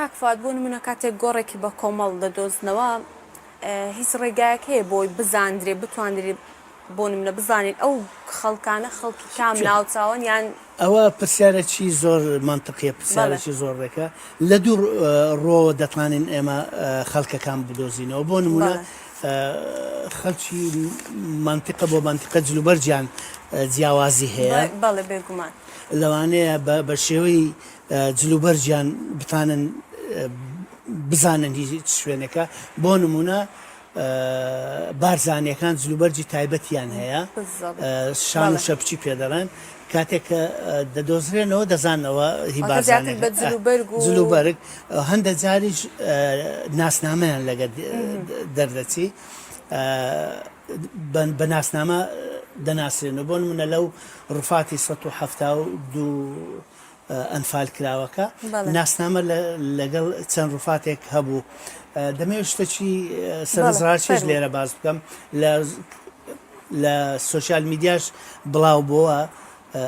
کاک فواد بۆ نمونە کاتێک گۆڕێکی بە کۆمەڵ دەدۆزنەوە هیچ ڕێگایەک هەیە بۆی بزاندرێ بتواندرێ بۆ نمونە بزانین ئەو خەڵکانە خەڵکی کام ناوچەن یان. ئەوە پرسیارێکی زۆر مەنتقیە پرسیارێکی زۆر ڕێکە لە دوو ڕووەوە دەتوانین ئێمە خەڵکەکان بدۆزینەوە بۆ نمونە خەڵکی مەنتیقە بۆ مەنتیقە جلوبەرگیان جیاوازی هەیە بەڵێ بێگومان. لەوانەیە بە شێوەی جلوبەرگیان بتانن بزانن هیچ شوێنێکە بۆ نمونە بارزانیەکان جلوبەرگی تایبەتیان هەیە شان و شەپچی پێ دەڵێن کاتێک کە دەدۆزرێنەوە دەزانەوە هی بارزانیەکان جلوبەرگ هەندە جاریش ناسنامەیان لەگە دەردەچی بە ناسنامە دەناسرێنەوە بۆ نمونە لەو ڕفاتی 172 ئەنفالکراوەکە ناسنامە لەگەڵ چەند ڕوفاتێک هەبوو. دەمەوێت شتەکی سەرنجڕاکێش لێرە باس بکەم لە لە سۆشیال میدیاش بڵاو بۆوە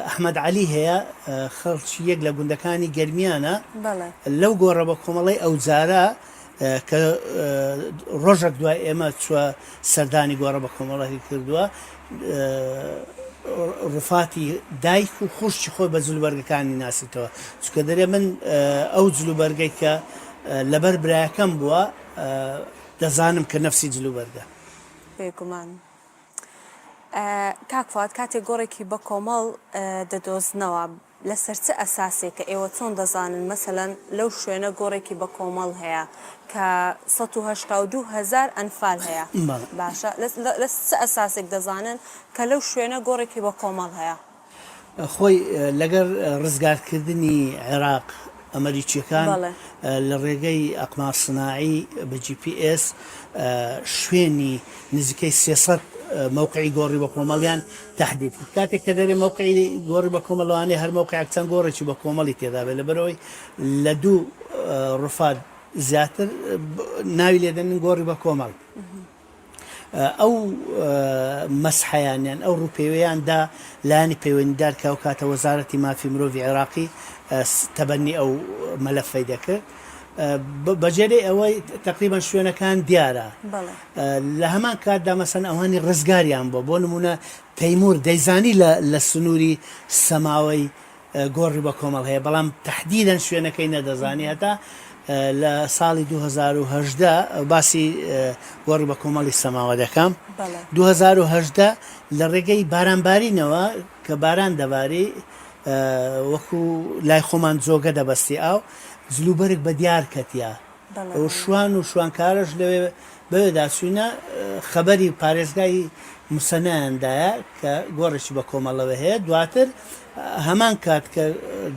ئەحمەد عەلی هەیە خەڵکی یەک لە گوندەکانی گەرمیانە لەو گۆڕە بە کۆمەڵی ئەوجارە کە ڕۆژێک دوای ئێمە چوە سەردانی گۆڕە بە کۆمەڵەکەی کردووە ڕوفاتی دایک و خوشکی خۆی بە جلوبەرگەکانی ناسیتەوە چونکە دەرێ من ئەو جلوبەرگەی کە لەبەر برایەکەم بووە دەزانم کە نەفسی جلوبەرگە. بێگومان کاک فواد کاتێک گۆڕێکی بەکۆمەڵ دەدۆزنەوە لەسەر چ ئەساسێکە ئێوە چۆن دەزانن مەسەلەن لەو شوێنە گۆڕێکی بە کۆمەڵ هەیە کە 182 هەزار ئەنفال هەیە باشە لە چ ئەساسێک دەزانن کە لەو شوێنە گۆڕێکی بە کۆمەڵ هەیە؟ خۆی لەگەر ڕزگارکردنی عێراق ئەمەریکیەکان لە ڕێگەی ئەقمار سناعی بە جی پی ئێس شوێنی نزیکەی 300 مەوقعی گۆڕی بە کۆمەڵیان تەحدید کرد. کاتێک کە دەرێ مەوقعی گۆڕی بە کۆمەڵ لەوانەیە هەر مەوقعێک چەند گۆڕێکی بە کۆمەڵی تێدا بێت لەبەرئەوەی لە دوو ڕوفات زیاتر ناوی لێ دەنن گۆڕی بە کۆمەڵ. ئەو مەسحەیان یان ئەو ڕووپێویان دا لایەنی پەیوەندیدار کە ئەو کاتە وەزارەتی مافی مرۆڤی عێراقی تەبەنی ئەو مەلەفەی دەکرد. بەجێرەی ئەوەی تەقریبەن شوێنەکان دیارە لە هەمان کاتدا مەسەن ئەوانی ڕزگاریان بووە بۆ نمونە تەیمور دەیزانی لە لە سنووری سەماوەی گۆڕی بە کۆمەڵ هەیە بەڵام تەحدیدەن شوێنەکەی نەدەزانی هەتا لە ساڵی 2018 باسی گۆڕی بە کۆمەڵی سەماوە دەکەم 2018 لە ڕێگەی بارانبارینەوە کە باران دەباری وەکو لای خۆمان جۆگە دەبەستی ئاو جلوبەرگ بە دیار کەتیە و شوان و شوانکارەش لەوێ بەوێدا چوینە خەبەری پارێزگای موسەنایان دایە کە گۆڕێکی بە کۆمەڵەوە هەیە دواتر هەمان کات کە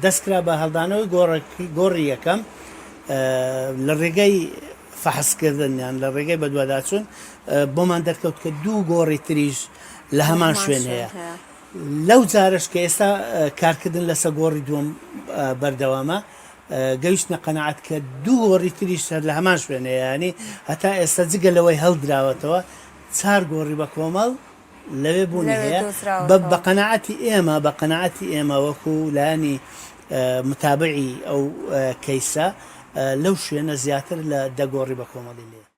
دەستکرا بە هەڵدانەوەی گۆڕەکی گۆڕی یەکەم لە ڕێگەی فەحسکردن یان لە ڕێگەی بەدواداچوون بۆمان دەرکەوت کە دوو گۆڕی تریش لە هەمان شوێن هەیە لەو جارەش کە ئێستا کارکردن لەسە گۆڕی دووەم بەردەوامە گەیشتنە قەناعەت کە دوو گۆڕی تریش هەر لە هەمان شوێن هەیە یانی هەتا ئێستا جگە لەوەی هەڵدراوەتەوە چار گۆڕی بە کۆمەڵ لەوێ بوونی هەیە بە قەناعەتی ئێمە بە قەناعەتی ئێمە وەکو لایەنی متابعی ئەو کەیسە لەو شوێنە زیاتر لە دە گۆڕی بە کۆمەڵی لێ.